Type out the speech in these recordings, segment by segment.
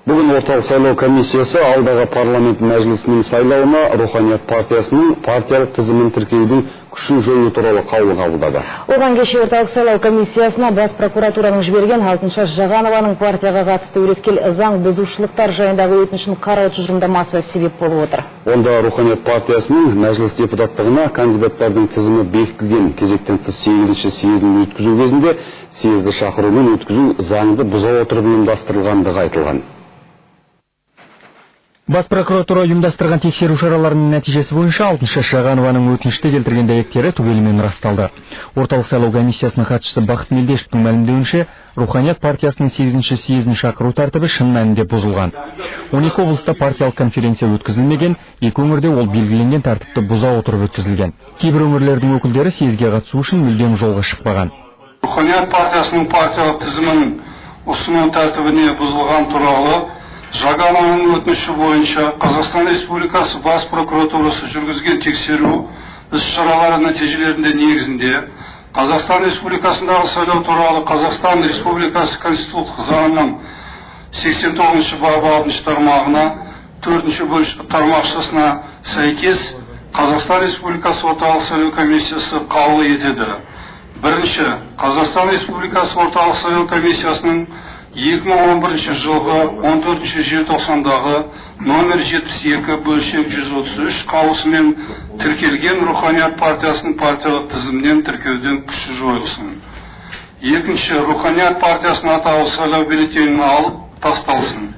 Бүгін Орталық сайлау комиссиясы алдағы парламент мәжілісінің сайлауына Руханият партиясының партиялық тізімін тіркеудің күшін жою туралы қаулы қабылдады. Оған кеше Орталық сайлау комиссиясына бас прокуратураның жіберген Алтыншаш Жағанованың партияға қатысты өрескел заң бұзушылықтар жайындағы өтінішін қарау тұжырымдамасы себеп болып отыр. Онда Руханият партиясының мәжіліс депутаттығына кандидаттардың тізімі бекітілген кезектен тыс 8-ші съезін өткізу кезінде съезді шақыру мен өткізу заңды бұза отырып ұйымдастырылғандығы айтылған. Бас прокуратура ұйымдастырған тексеру шараларының нәтижесі бойынша Алтыншаш Жағанованың өтініште келтірген дәйектері түгелімен расталды. Орталық сайлау комиссиясының хатшысы Бақыт Мелдешовтің мәлімдеуінше, Руханият партиясының 8-ші съезін шақыру тәртібі шын мәнінде бұзылған. 12 облыста партиялық конференция өткізілмеген, екі өңірде ол белгіленген тәртіпті бұза отырып өткізілген. Кейбір өңірлердің өкілдері съезге қатысу үшін мүлдем жолға шықпаған. Руханият партиясының партиялық тізімін ұсыну тәртібіне бұзылған туралы Жағанованың өтініші бойынша Қазақстан Республикасы Бас прокуратурасы жүргізген тексеру іс-шаралары нәтижелерінде негізінде Қазақстан Республикасындағы сайлау туралы Қазақстан Республикасы Конституциялық заңының 89-шы бабы 6-шы тармағына 4-ші тармақшасына сәйкес Қазақстан Республикасы Орталық сайлау комиссиясы қаулы етеді. Бірінші, Қазақстан Республикасы Орталық сайлау комиссиясының 2011 жылғы 14 желтоқсандағы номер 72 бөлшек 133 қаулысымен тіркелген Руханият партиясының партиялық тізімінен тіркеуден күші жойылсын. Екінші, Руханият партиясының атауы сайлау бюллетенін алып тасталсын.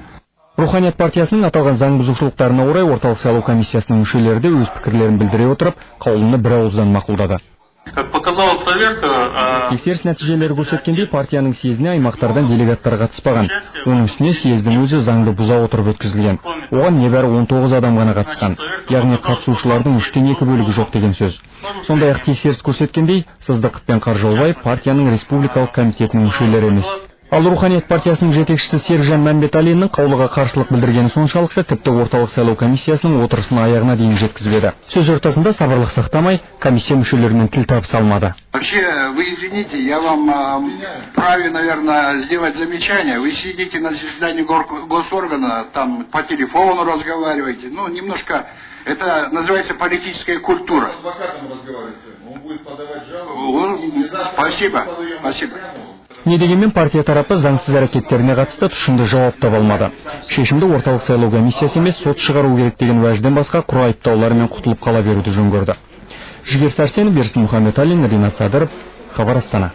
Руханият партиясының аталған заң бұзушылықтарына орай Орталық сайлау комиссиясының мүшелері де өз пікірлерін білдіре отырып, қаулыны бір ауыздан мақұлдады. Как показала проверка, тексеріс нәтижелері көрсеткендей, партияның съезіне аймақтардан делегаттар қатыспаған. Оның үстіне съездің өзі заңды бұза отырып өткізілген. Оған небәрі 19 адам ғана қатысқан. Яғни қатысушылардың 2/3 бөлігі жоқ деген сөз. Сондай-ақ тексеріс көрсеткендей, Сыздықов пен Қаржаубай партияның республикалық комитетінің мүшелері емес. Ал Руханият партиясының жетекшісі Серікжан Мәмбеталиннің қаулыға қарсылық білдіргені соншалықты, тіпті Орталық сайлау комиссиясының отырысын аяғына дейін жеткізбеді. Сөз ортасында сабырлық сақтамай, комиссия мүшелерімен тіл табыса алмады. Вообще, вы извините, я вам вправе, наверное, сделать замечание. Вы сидите на заседании госоргана, там по телефону разговариваете. Ну, немножко, это называется политическая культура. С адвокатом разговариваете, он будет подавать жалобу. Спасибо, спасибо. Не дегенмен партия тарапы заңсыз әрекеттеріне қатысты тұшымды жауап таба алмады. Шешімді Орталық сайлау комиссиясы емес, сот шығару керек деген уәжден басқа құр айыптаулармен құтылып қала беруді жөн көрді. Жігер Сәрсенов, Берсін Мұхамбеталин, Ринат Садыров, Хабар Астана.